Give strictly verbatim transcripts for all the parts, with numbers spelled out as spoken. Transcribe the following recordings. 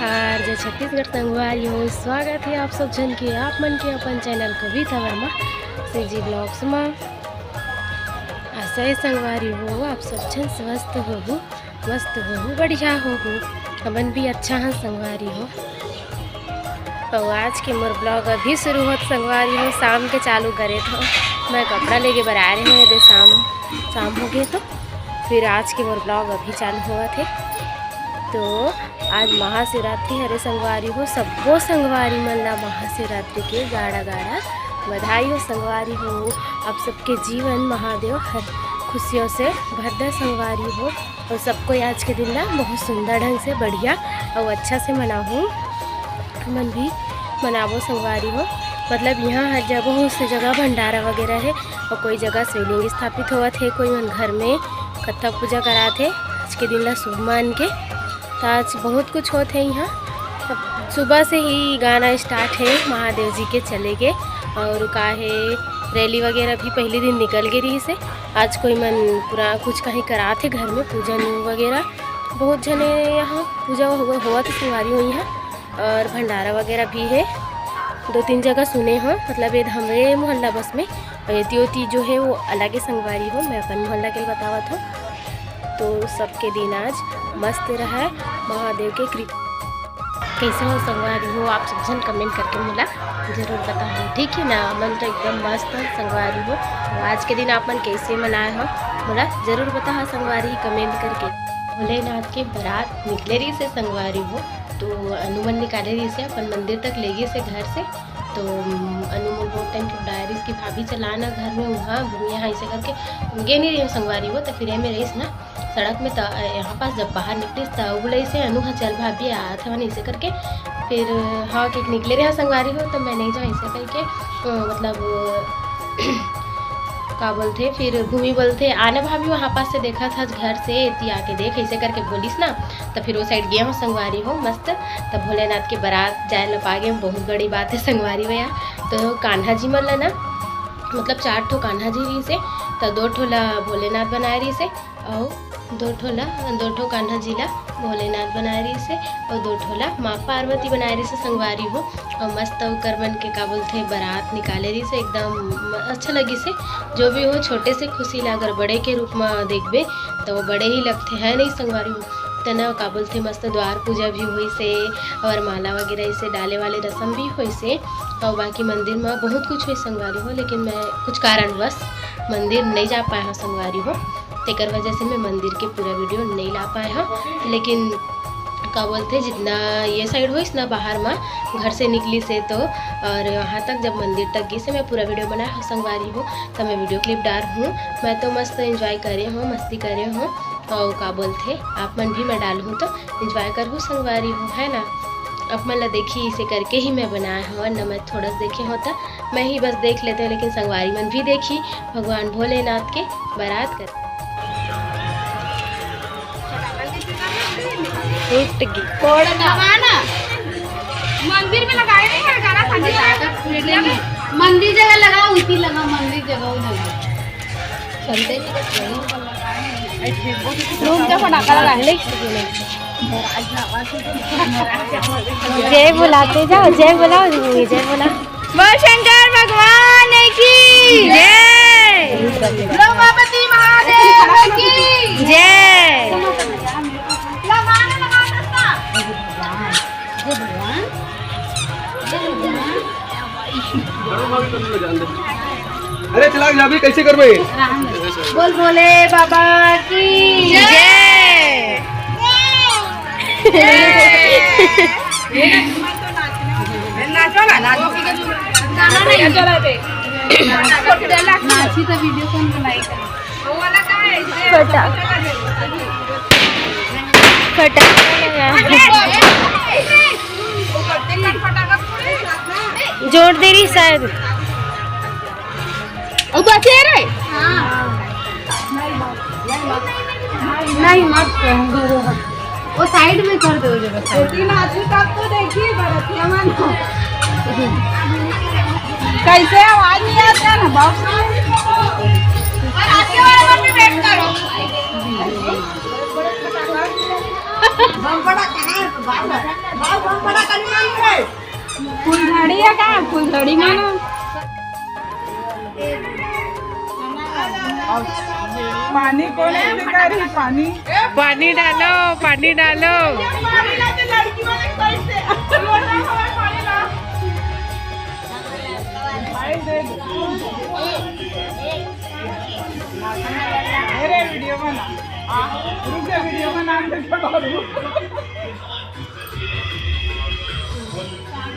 आर जय छत्तीसगढ़ संगवारी हो, स्वागत हे आप सब झन के, आप मन के अपन चैनल कविता वर्मा सीजी ब्लॉग्स मा। आशा हे संगवारी हो, आप सब झन स्वस्थ होहू, मस्त होहू, बढ़िया होहू। हमन भी अच्छा हन संगवारी हो। अउ आज के मोर ब्लॉग अभी शुरू होत संगवारी हो, शाम के चालू करे थो। मैं कपड़ा लेके बर आए रहे हूँ, दे शाम, शाम हो गए तो फिर आज के मोर ब्लॉग अभी चालू होवत हे। तो आज महाशिवरात्रि हरे संगवारी हो, सब्बो संगवारी मन ला महाशिवरात्रि के गाड़ा गाड़ा बधाई हो संगवारी हो। आप सबके जीवन महादेव हर खुशियों से भर दे संगवारी हो। और सबको आज के दिन ला बहुत सुंदर ढंग से, बढ़िया और अच्छा से मनाहू। हमन भी मनाबो संगवारी हो। मतलब यहाँ हर जगह से जगह भंडारा वगैरह हे और कोई जगह शिवलिंग स्थापित होवत हे, कोई मन घर में कथा पूजा करात हे आज के दिन ला शुभ मान के। तो आज बहुत कुछ होत हे यहाँ। सुबह से ही गाना स्टार्ट हे महादेव जी के चले के, और का हे, रैली वगैरह भी पहले दिन निकल के रहिस हे। आज कोई मन पूरा कुछ कहीं करात हे घर में पूजन वगैरह, बहुत झने यहाँ पूजा हो-, होवत हे संगवारी हो यहाँ, और भंडारा वगैरह भी हे। दो तीन जगह सुने हो, मतलब ये हमरे मोहल्ला बस में, और एती ओती जो हे वो अलग हे संगवारी हो, मैं अपन मोहल्ला के बतावत हूँ। तो सबके दिन आज मस्त रहे, महादेव के कृपा। कैसे हो संगवारी हो, आप सब झन कमेंट करके मोला जरूर बताओ, ठीक है ना? मन तो एकदम मस्त है संगवारी हो। तो आज के दिन आप मन कैसे मनाए हो, मोला जरूर बताओ संगवारी, कमेंट करके। भोलेनाथ के बारात निकले रहिस हे संगवारी हो, तो अनु मन निकाले रहिस हे, अपन मंदिर तक ले गिस हे घर से। तो, अम, अनु मन बहुत टाइम के डायरीज की भाभी चलाना घर में, वहाँ भूमि यहाँ ऐसे करके गे नहीं रही संगवारी हो, तो फिर एमे रहिस ना सड़क में, त यहाँ पास जब बाहर निकलिस त वो बोले, "ऐसे अनु हा चल भाभी, आत हवन," ऐसे करके। फिर हाँ, के निकले रहे संगवारी हो, तो मैं नहीं जाऊँ ऐसे करके, अ, मतलब का बोलथे, फिर भूमि बोलथे, "आना भाभी, वहाँ पास से देखा था घर से, एती आके देख," ऐसे करके बोलिस ना। तो फिर वो साइड गए हो संगवारी हो मस्त। तब भोलेनाथ के बारात जाए ल पा गए, बहुत बड़ी बात है संगवारी हो यार। तो कान्हा जी मन ला ना, मतलब चार ठो कान्हा जी रहिस हे, तो दो ठो ला भोलेनाथ बनाए रहिस हे, अउ दो ठो ला, दो ठो कान्हा जी ला भोलेनाथ बनाए रहिस हे, अउ दो ठो ला माँ पार्वती बनाए रहिस हे संगवारी हो। अउ मस्त ओकर मन के का बोलथे, बारात निकाले रहिस हे, एकदम म-, अच्छा लगिस हे। जो भी हो, छोटे से खुशी ला अगर बड़े के रूप म देखबे, तो वो बड़े ही लगथे, है नहीं संगवारी हो? तना का बोलथे, मस्त द्वार पूजा भी होइस हे, और माला वगैरह ऐसे डाले वाले रसम भी होइस हे, और बाकी मंदिर म बहुत कुछ होइस संगवारी हो, लेकिन मैं कुछ कारणवश मंदिर नहीं जा पाए हूँ संगवारी हो। तेकर वजह से मैं मंदिर के पूरा वीडियो नहीं ला पाए हूँ, लेकिन का बोलथे, जितना ये साइड होइस ना बाहर मा, घर से निकलिस हे तो, और वहाँ तक जब मंदिर तक गिस हे, मैं पूरा वीडियो बनाए हूँ संगवारी हो, तो मैं वीडियो क्लिप डार हूँ। मैं तो मस्त एंजॉय करे हूँ, मस्ती करे हूँ, और का बोलथे, आप मन भी मैं डालहूँ तो एंजॉय करहूँ संगवारी हो, है ना? आप मन ला देखी, इसे करके ही मैं बनाए हूँ, वरना मैं थोड़ा देखे होता, मैं ही बस देख लेते हैं, लेकिन संगवारी मन भी देखी भगवान भोलेनाथ के बारात कर। टूट गई। मंदिर में लगाए नहीं है गाना, संगीत। मंदिर जगह लगा, उसी लगा, मंदिर जगह वो लगा। चलते नहीं। धूम का फटाका लगा। जय बुलाते जाओ, जय बुलाओ, जय बोला। बोल शंकर भगवान की जय। ब्रह्मापति महादेव की जय। अरे चला जा, अभी कैसे करबे? बोल भोले बाबा की जय। नाचो ना, नाचो। नाची तो वीडियो कौन बनाई? फटा-, फटाका लगा। जोर दे रही शायद। ओ बचे रे। नहीं, मत कर, वो साइड में कर दो जरा, साइड। तीन आदमी तब तो देखिए बरतिया मन। कैसे आवाज नहीं आता ना बॉक्स में? और आगे वाला पे बैठ करो। बम बड़ा कहाँ है? बाहर, बाहर। का फुलझड़ी में ना। पानी कोन लेकर ही पानी? पानी डालो, पानी डालो। भाई दे दो। अरे वीडियो बना। आ, रुक जा, वीडियो बना के करो।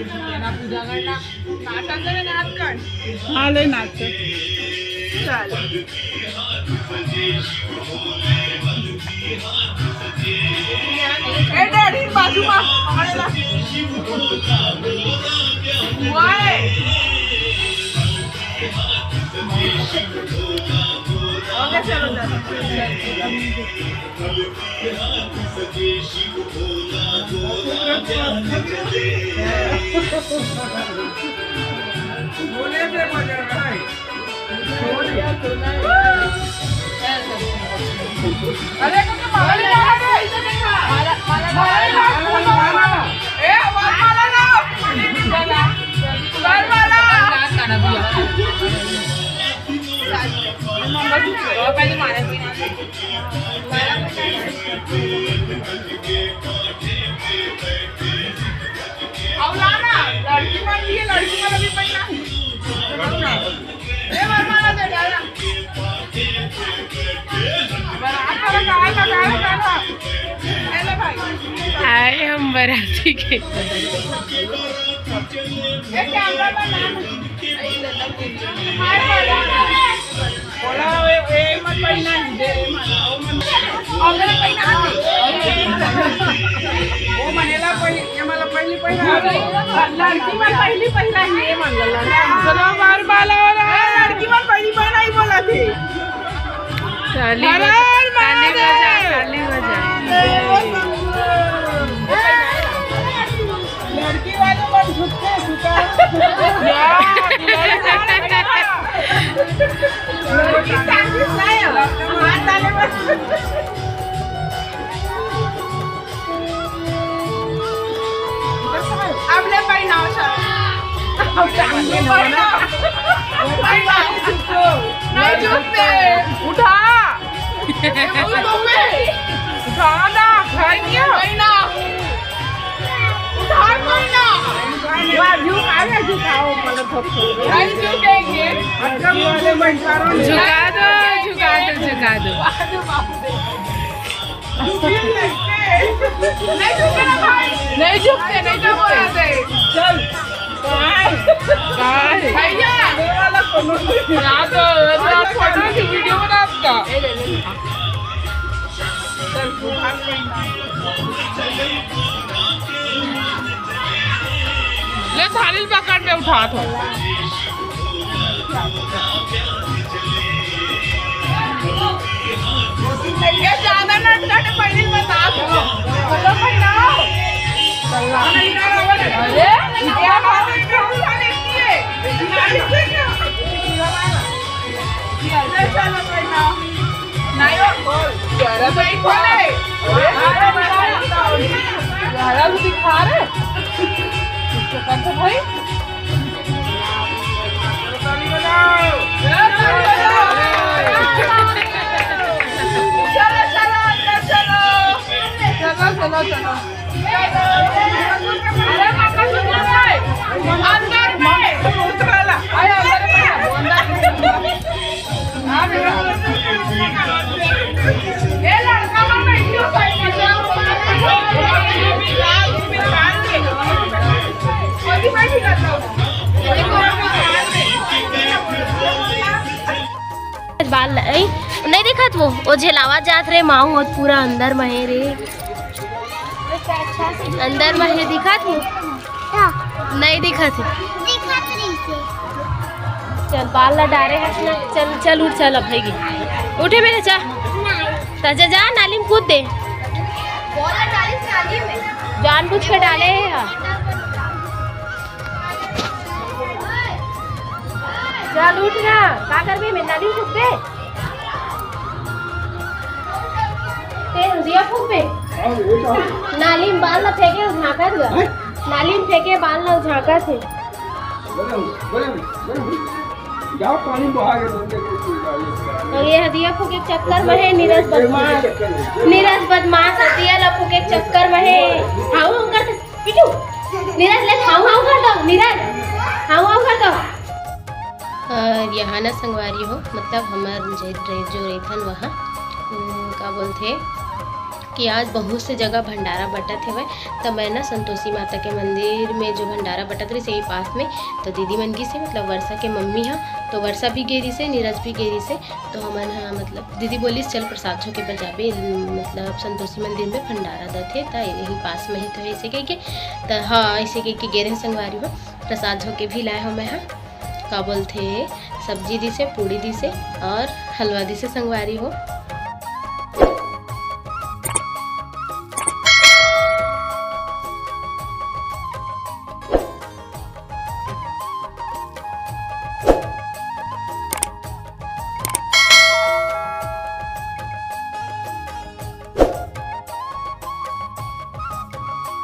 पूजा करना, पूजा करना, नाटक करे, नाच कर। हाँ, ले नाच कर। चल। ए, डैडी, बाजू में, हमारे ला। वाह। ओके, चलो, चलो। अरे, तो माला लगा दे। माला, माला, माला, माला। ए, माला, माला। माला, माला। पहले माला पहना दे। अउ ला ना, लड़की मन भी है, लड़की मन भी पहना। ए, माला दे, डाला। बरात वाला कहाँ का, कहाँ का, कहाँ का? ए ले भाई। आए हम बराती के। ए, कैमरा पर ला ना। बोला, ए, ए, मत पहिना, दे, ए, मत, ओ, मत। ओ, मने पहिना, ओ, मने ला पहिली, ये मला पहिली पहिना। लड़की मन पहिली पहिना ही, ये मन ला, लड़की मन। चलो, बार बाला हो रहा है। लड़की मन पहिली पहिना ही बोला थे। ताली हर बजा, हर ताली बजा, महादेव। ताली बजा। लड़की वाले मन झुकते झुका। अब ले पहिनाओ सब। अब टांग के पहिनाओ। नहीं झुकते। उठा। उठा ना, खाएंगे। नहीं ना। उठा कोई ना। वाह, झुकाओ, झुकाओ, मतलब, नहीं झुकेंगे। अच्छा, मुझे बैठा रहो। झुका दो, झुका दो, झुका दो। नहीं झुकते ना भाई। नहीं झुकते, नहीं झुकते। चल। बाय। बाय। भैया। ये वाला फोटो। यहाँ तो, यहाँ फोटो की वीडियो बना आपका। ले थाली पकड़ में उठा थो। ये ज्यादा नटखट है, पहले बता दो। बोलो भाई ना। अरे, क्या बात है, क्या उठा लेती है? ले चलो भाई ना। नहीं हो। जरा तो दिखा। जरा तो दिखा रे। तो भाई। चलो, चलो, अंदर चलो। चलो, चलो, चलो। अरे, मंगलसूत्र नहीं। अंदर में। अरे, अंदर में। ए, लड़का मन बैठियो, साइकिल पे। कोई बैठी रहता। बाल नहीं, नहीं दिखत वो, वो झेलावा जात रे माऊ, वो पूरा अंदर में हे रे। अंदर में हे, दिखत वो? नहीं दिखत हे। चल, बाल ला डारे हस ना, चल, चल उठ, चल अब भइगे। उठे मेरे, जा। त जा, जा, नाली में कूद दे। जान बुझ के डाले हे हा। चल उठ ना, का करबे में, नाली में कूदबे? ते हंसिया फूकबे? नाली में बाल ला फेंके, झांकत गा। नाली में फेंके बाल ला, झांकत हे। गरम, गरम, गरम। जाओ, पानी बहा के तुम देखो, कोई बात नहीं। और ये हदिया फूके चक्कर में है, नीरज बदमाश। नीरज बदमाश हदिया ला फूके चक्कर में है। हाउ हाउ कर दे, पीटू। नीरज ले हाउ हाउ कर दो, नीरज। हाउ हाउ कर दो। और यहाँ ना संगवारी हो, मतलब हमर जे रे-, जो रेथन वहाँ, उम, का बोलथे कि आज बहुत से जगह भंडारा बटत हेवय। त मैं ना संतोषी माता के मंदिर में जो भंडारा बटत रहिस यही पास में, तो दीदी मन गिसे, मतलब वर्षा के मम्मी ह, तो वर्षा भी गे रहिसे, नीरज भी गे रहिसे। तो हमन ह, मतलब दीदी बोलिस, "चल प्रसाद झोंके बर जाबे, मतलब संतोषी मंदिर में भंडारा दथे, त यही पास में ही तो है," ऐसे कह के। त हाँ, ऐसे कह के गे रहे संगवारी हो, प्रसाद झोंके भी लाए हो मैं ह। का बोलथे, सब्जी दिसे, पूड़ी दिसे और हलवा दिसे संगवारी हो।